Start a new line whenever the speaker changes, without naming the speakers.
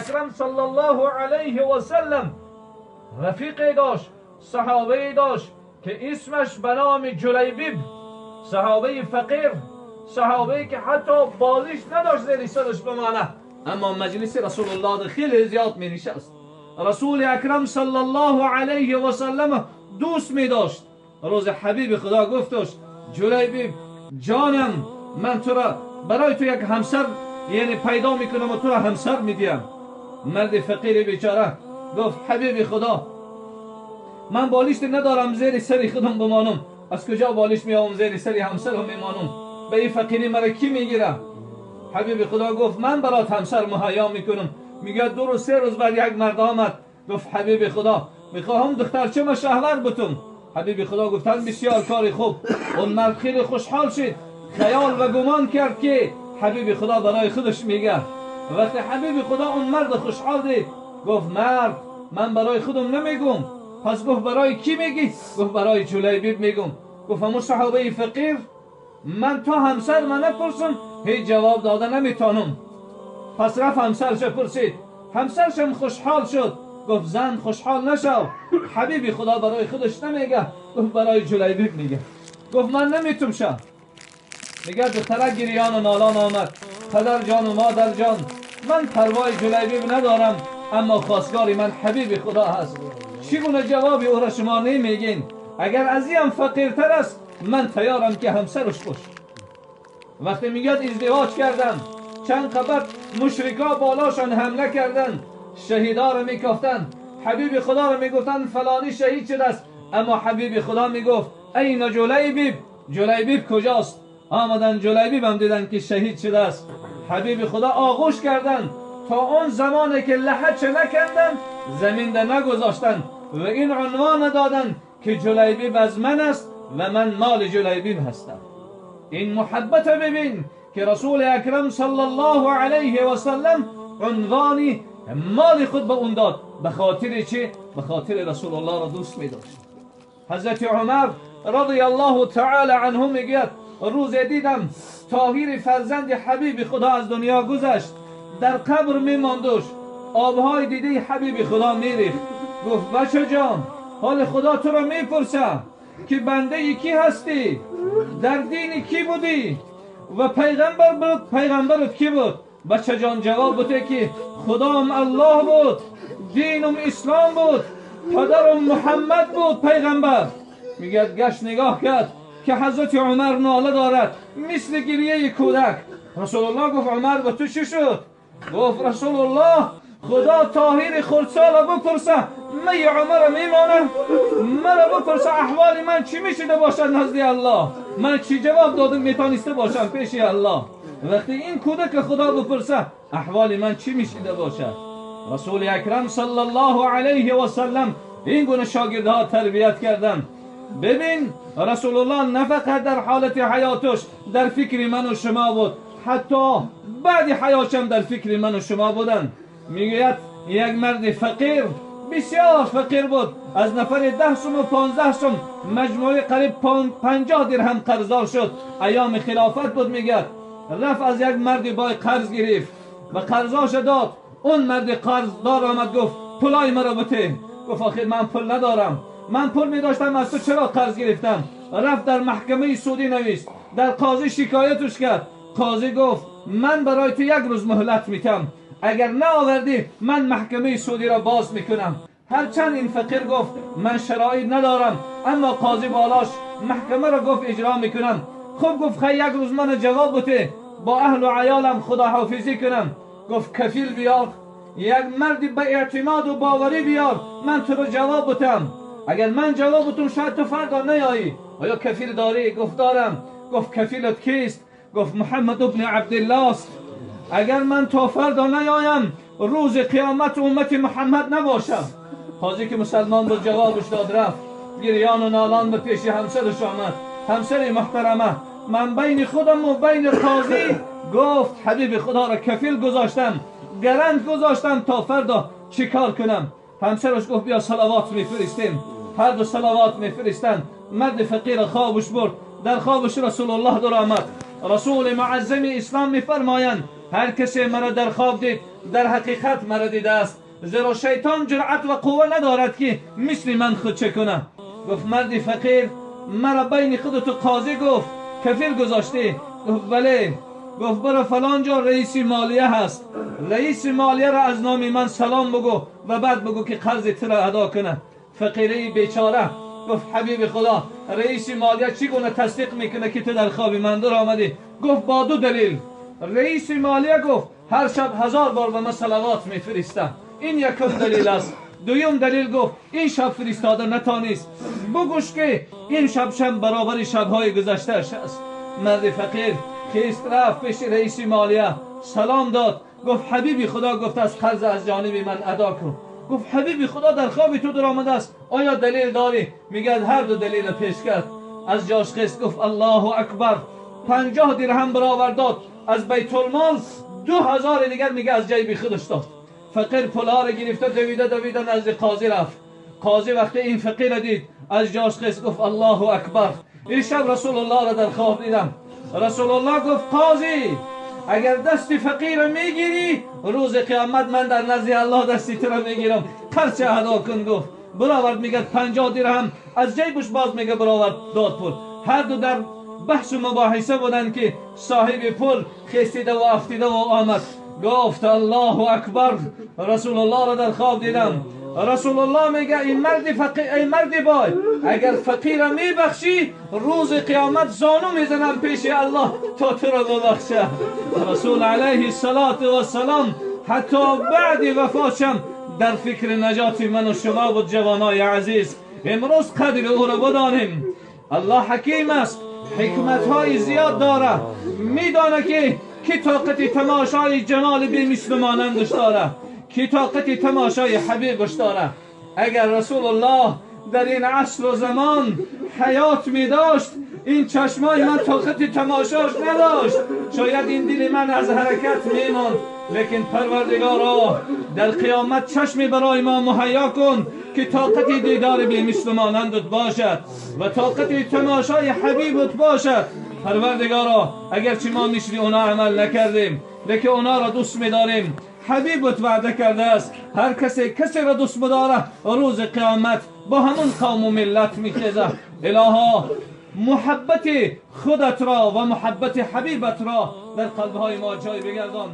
اکرم صلی الله علیه و سلم رفیقی داشت، صحابه داشت که اسمش به نام جلیبیب، صحابه فقیر، صحابه که حتی بالش نداشت زیر سرش بمانه، اما مجلس رسول الله خیلی زیاد می نشست. رسول اکرم صلی الله علیه و سلم دوست می داشت. روز حبیب خدا گفتش جلیبیب جانم، من تو را برای تو یک همسر یعنی پیدا میکنم و تو را همسر میدیم. مرد فقیر بیچاره گفت حبیب خدا من بالشت ندارم زیر سر خودم بمانم، از کجا بالش میام زیر سر همسرم میمانم؟ به این فقیری مرا کی میگیره؟ حبیب خدا گفت من برات همسر مهیا میکنم. میگه 2 روز 3 روز بعد یک مرد آمد گفت حبیب خدا میخواهم دخترچم شهور بتم. حبیب خدا گفتن بسیار کاری خوب. اون مرد خیلی خوشحال شد، خیال و گمان کرد که حبیب خدا برای خودش میگه. وقتی حبیب خدا اون مرد خوشحال دید گفت مرد من برای خودم نمیگم. پس گفت برای کی میگی؟ گفت برای جلیبیب میگم. گفت همون صحابه فقیر من تا همسر من نپرسم هیچ جواب داده نمیتونم. پس رفت همسرش پرسید، همسرشم خوشحال شد. گفت زن خوشحال نشو، حبیبی خدا برای خودش نمیگه، گفت برای جلیبیب میگه. گفت من نمیتونم شم. میگه دختره گریان و نالان آمد، پدر جان و مادر جان من پروای جلیبیب ندارم، اما خواستگاری من حبیب خدا هست. چگونه جوابی او را شما نمیگین؟ اگر از این فقیرتر است من تیارم که همسرش باش. وقتی میگه ازدواج کردم، چند قبر مشرکا بالاشان حمله کردن، شهیدا را میکافتن، حبیب خدا را میگفتن فلانی شهید شده است، اما حبیب خدا میگفت این جلیبیب، جلیبیب کجاست؟ آمدن جلیبیب هم دیدن که شهید شده است. حبیب خدا آغوش کردن تا اون زمانی که لحچ نکردن زمین ده نگذاشتن و این عنوان دادن که جلیبیب از من است و من مال جلیبیب هستم. این محبت ببین که رسول اکرم صلی الله علیه و سلم عنوانی مال خود به اون داد. به خاطر چه؟ به خاطر رسول الله را دوست می داشت. حضرت عمر رضی الله تعالی عنه میگوید روز دیدم طاهر فرزند حبیب خدا از دنیا گذشت، در قبر میماندش، آبهای دیده حبیب خدا میریخت. گفت بچه جان حال خدا تو را میپرسه که بنده کی هستی، در دین کی بودی و پیغمبر بود، پیغمبرت کی بود؟ بچه جان جواب بوده که خدام الله بود، دینم اسلام بود، پدرم محمد بود پیغمبر. میگه گشت نگاه کرد که حضرت عمر ناله دارد مثل گریه کودک. رسول الله گفت عمر به تو چی شد؟ گفت رسول الله خدا طاهر خردسال بپرسه می عمر میمانه، مرا بپرسه احوال من چی میشده باشد نزد الله، من چی جواب دادم میتونسته باشم پیش الله. وقتی این کودک خدا بپرسه احوال من چی میشده باشد؟ رسول اکرم صلی الله علیه و سلم این گونه شاگردها تربیت کردن. ببین رسول الله نه فقط در حالت حیاتش در فکر من و شما بود، حتی بعد حیاتشم در فکر من و شما بودن. میگوید یک مرد فقیر بسیار فقیر بود، از نفر 10 سوم و 15 سوم مجموعه قریب 50 درهم قرضدار شد. ایام خلافت بود. میگه رفت از یک مرد بای قرض گرفت و قرضاش داد. اون مرد قرضدار آمد گفت پولای مرا بده. گفت آخر من پول ندارم، من پول می داشتم از تو چرا قرض گرفتم؟ رفت در محکمه سودی نوشت، در قاضی شکایتش کرد. قاضی گفت من برای تو یک روز مهلت میتم، اگر نآوردی من محکمه سودی را باز میکنم. هرچند این فقیر گفت من شرایط ندارم، اما قاضی بالاش محکمه را گفت اجرا میکنم. خب گفت خی یک روز من جواب بده، با اهل و عیالم خداحافظی کنم. گفت کفیل بیار، یک مردی به اعتماد و باوری بیار، من تو رو جواب بدم. اگر من جواب بدم شاید تو فردا نیایی. آیا کفیل داری؟ گفت دارم. گفت کفیلت کیست؟ گفت محمد ابن عبدالله است. اگر من تا فردا نیایم روز قیامت امت محمد نباشم. قاضی که مسلمان بود جوابش داد، رفت گریان و نالان به پیش همسرش آمد. همسر محترمه من بین خودم و بین قاضی، گفت حبیب خدا را کفیل گذاشتم، گرند گذاشتم تا فردا چیکار کنم؟ همسرش گفت بیا صلوات میفرستیم. هر دو صلوات میفرستند. مرد فقیر خوابش برد، در خوابش رسول الله در آمد. رسول معظم اسلام میفرمایند هر کسی مرا در خواب دید در حقیقت مرا دیده است، زیرا شیطان جرأت و قوه ندارد که مثل من خود چه کنه. گفت مرد فقیر مرا بین خودت و قاضی گفت کفیل گذاشتی؟ گفت بله. گفت برو فلان جا رئیس مالیه هست، رئیس مالیه را از نام من سلام بگو و بعد بگو که قرض تو را ادا کنه. فقیره بیچاره گفت حبیب خدا رئیس مالیه چگونه تصدیق میکنه که تو در خواب من در آمدی؟ گفت با دو دلیل. رئیس مالیه گفت هر شب 1000 بار به من صلوات میفرسته، این یکم دلیل است. دویم دلیل گفت این شب فرستاده نتانیست، بگوش که این شب شب برابر شبهای گذشته است. مرد فقیر خیست رفت پیش رئیس مالیه سلام داد، گفت حبیبی خدا گفت از قرض از جانب من ادا کن. گفت حبیبی خدا در خواب تو در آمده است، آیا دلیل داری؟ میگه هر دو دلیل پیش کرد. از جاش خیست گفت الله اکبر، 50 درهم برآورد داد از بیت المال، 2000 دیگر میگه از جیب خودش داد. فقیر پولها را گرفته دویده دویده نزد قاضی رفت. قاضی وقتی این فقیر دید از جاش خیست گفت الله اکبر، این شب رسول الله را در خواب دیدم. رسول الله گفت قاضی اگر دست فقیر میگیری روز قیامت من در نزد الله دستی تو را میگیرم، قرض ادا کن. گفت برآورد، میگه 50 درهم از جیبش باز میگه برآورد داد پول. هر دو در بحث و مباحثه بودند که صاحب پول خیستیده و افتیده و آمد. گفت الله اکبر، رسول الله را در خواب دیدم. رسول الله میگه این مرد فقیر، ای مرد بای، اگر فقیر میبخشی روز قیامت زانو میزنم پیش الله تا تو را ببخشه. رسول علیه الصلاة والسلام حتی بعد وفاتشم در فکر نجات من و شما بود. جوانای عزیز امروز قدر او را بدانیم. الله حکیم است، حکمت های زیاد داره، میدانه که طاقت تماشای جمال بی مثل مانندش داره، که طاقت تماشای حبیبش داره. اگر رسول الله در این عصر و زمان حیات می داشت این چشمای من طاقت تماشاش نداشت، شاید این دل من از حرکت می ماند. لیکن پروردگارا در قیامت چشمی برای ما مهیا کن که طاقت دیدار بی مثل مانندت باشد و طاقت تماشای حبیبت باشد. پروردگارا اگرچه ما مثل اونا عمل نکردیم لیکن اونا را دوست می‌داریم. حبیبت وعده کرده است هر کسی کسی را دوست بداره روز قیامت با همون قوم و ملت میخیزه. الها محبت خودت را و محبت حبیبت را در قلبهای ما جای بگردان.